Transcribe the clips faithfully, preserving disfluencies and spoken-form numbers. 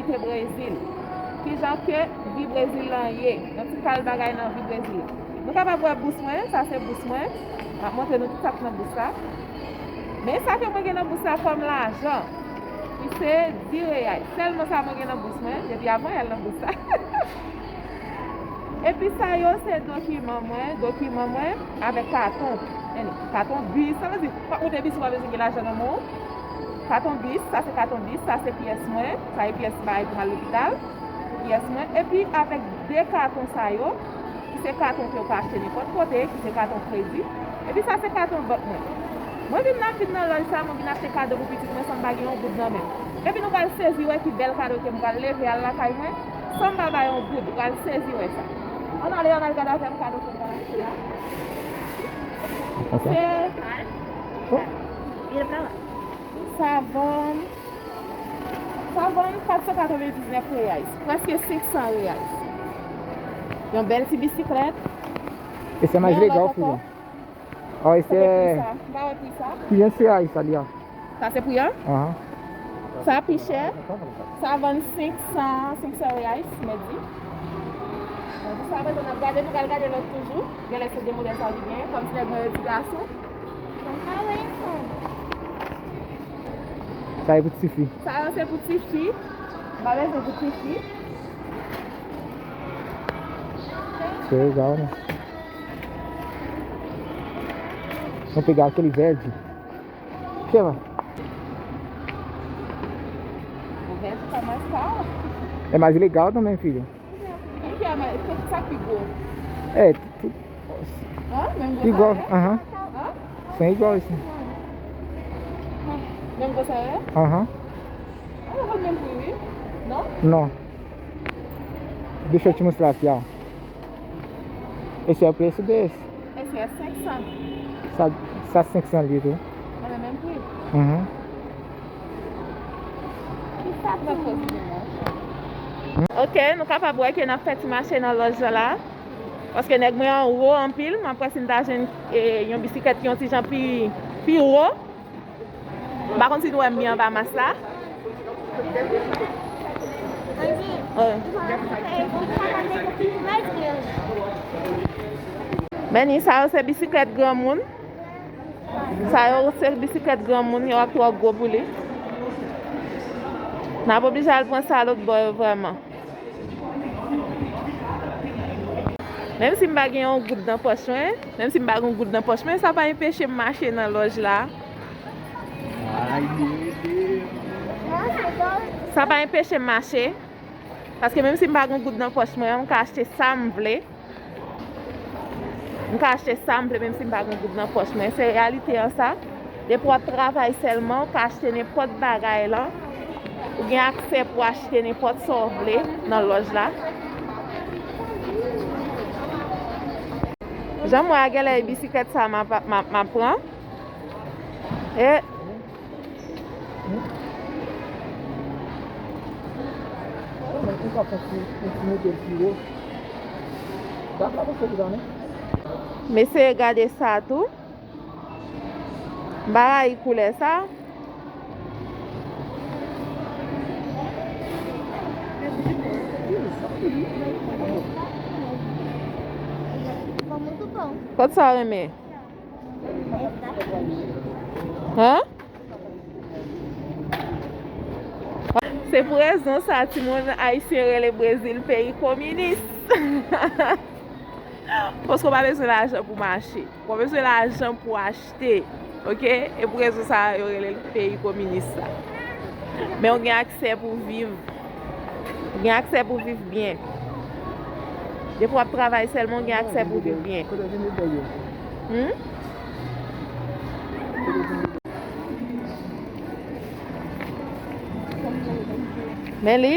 Ke Brezil. Kijan ke vi Brezil lan ye? Yon ti kal bagay nan vi Brezil lan. Nou kapab wè bous mwen, sa se bous mwen. M ap montre nou tout sa k nan bous la. Men sa ke mwen gen nan bous la kòm lajan, ki se dis reais. Sèlman sa mwen gen nan bous mwen, depi avan yè l nan bous la. Epi sa yo se dokiman mwen, dokiman mwen avèk katon. Anyway, katon bis, sa vle di, w ap moute bis ou pa bezwen gen lajan nan men w. Katon bis, sa se katon bis, sa se pyès mwen, sa e pyès m bay pou m al lopital, pyès mwen. Epi avèk de katon sa yo, ki se katon ke w ka achte nenpòt kote, ki se katon kredi. Epi sa se katon bank mwen. Mwen vin nan, vin nan lòj sa, mwen vin achte kado pou pitit mwen san m pa gen yon goud nan men m. Epi nou pral sezi wè ki bèl kado ke m pral leve al lakay mwen, san m pa bay yon goud. Ou pral sezi wè sa. Ann ale, ann al gade avè m kado ke m pral achte a. Ok. Se, oh, sa vann, sa vann kat san katrevendiznèf reais, prèske senk san reais. Yon bèl ti bisiklèt. Esse é mais legal, filho. Ó, esse é. Sa te pri sa. M pa wè pri sa. Quinhentos reais ali, ó. Sa se pri an? Aham. Sa pi chè. Sa vann senk san, senk san reais, mèt di. Bon, pou sa, mèt di, n ap gade, nou pral gade lòt toujou. Genlè se de modèl sa ki genyen, kòm ti nèg mwen yo ti gason. Sa e pou tifi. Sa yo se pou tifi. M pa bezwen pou tifi. Se legal, né? Vamos pegar aquele verde. Chama. O resto tá mais caro. É mais legal também, filho. O que é mais? Sa pi gwo? É, tu... Hã? Menm gwo sa ye? Igual, aham. Hã? São iguais, sim. Menm gwo sa ye? Aham. Ah, menm pri, wi. Non? Não. Deixa eu te mostrar aqui, ó. Esse é o preço desse. Esse é senk san. Sa, sa senk san li tou. Mwen menm pri. Mhm. Ki sa pou mwen? Ok, nou kapab wè ke n ap fè ti mache nan lòj la la. Paske nèg mwen an wo anpil, m ap wè si m ta jwenn, e, yon bisiklèt ki yon ti jan pi, pi wo. M pa konn si nou wè m byen anba mas la. Wi. Men ni sa yo se bisiklèt granmoun. Sa yo se bisiklèt granmoun, yo ap twò gwo pou li. N ap oblije al pran sa lòt bò yo vrèman. Menm si m pa gen yon goud nan pòch mwen, menm si m pa gen yon goud nan pòch mwen, sa pa enpeche m mache nan lòj la. Sa pa enpeche m mache. Paske menm si m pa gen yon goud nan pòch mwen, m ka achte sa m vle. M ka achte sa m vle, menm si m pa gen goud nan pòch mwen. Se reyalite an sa. Depi w ap travay sèlman, ou ka achte nenpòt bagay lan. Ou gen aksè pou achte nenpòt sa w vle nan lòj la. Jan m wè a, genlè e bisiklèt sa m ap, m ap, m ap pran. E Mesye, gade sa tou. M pa rayi koulè sa. Kot sa w renmen? Hein? Se pou rezon sa timoun ayisyen rele Brezil peyi kominis. Paske w pa bezwen lajan pou mache. W pa bezwen lajan pou achte. Ok? E pou rezon sa yo rele l peyi kominis la. Men w gen aksè pou viv. Ou gen aksè pou viv byen. Depi w ap travay sèlman, ou gen aksè pou viv byen. Hmm? Men li,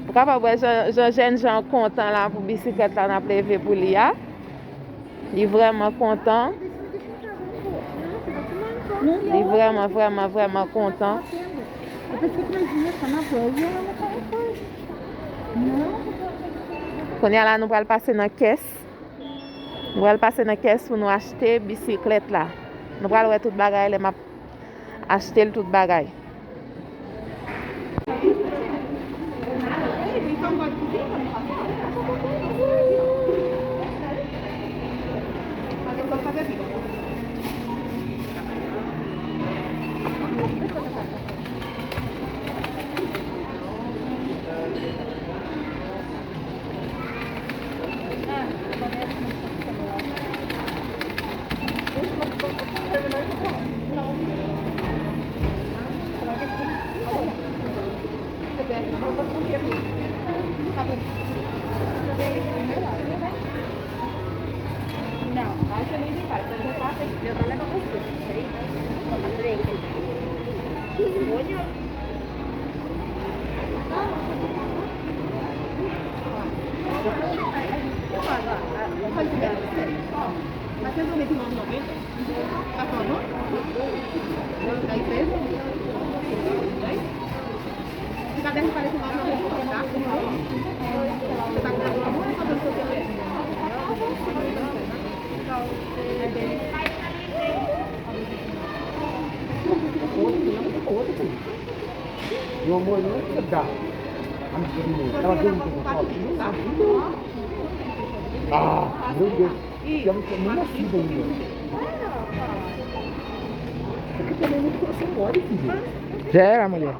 ou kapab wè jan, jan jèn jan an kontan la pou bisiklèt la n ap leve pou li a. Li vrèman kontan. Li vrèman, vrèman, vrèman kontan. Kounye a la, nou pral pase nan kès. Nou pral pase nan kès pou nou achte bisiklèt la. Nou pral wè tout bagay lè m ap achte l tout bagay. Já era, mulher.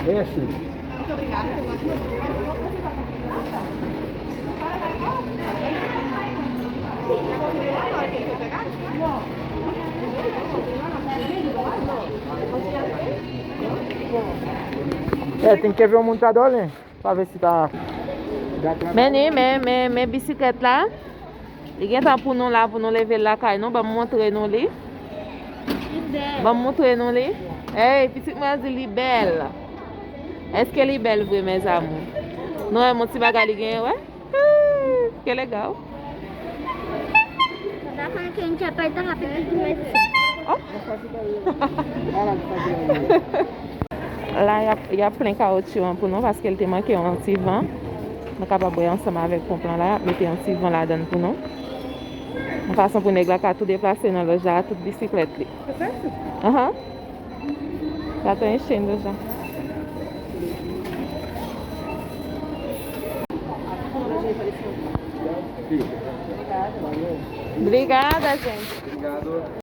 É assim. É, tem que ver o montador, né? Pa vle si ta. Men ni, men, men, men bisiklèt la. Li gentan pou nou la, pou nou leve l lakay nou. Ban m montre nou li. Ban m montre nou li. Ey, pitit mwen di li bèl. Èske li bèl vre, mes amours? Nou wè yon ti bagay li genyen, wè? Hum, que legal. Tá com quem te apertar, rapidinho, mas Oh. La, y ap, y ap plen kawotchou an pou nou, paske l te manke yon ti van. Nou kapab wè ansanm avèk ponp lan la, y ap mete yon ti van ladan l pou nou. Yon fason pou nèg la ka tou deplase nan lòj la, tout bisiklèt li. Ahan. Já tô enchendo já. Obrigada, gente. Obrigado.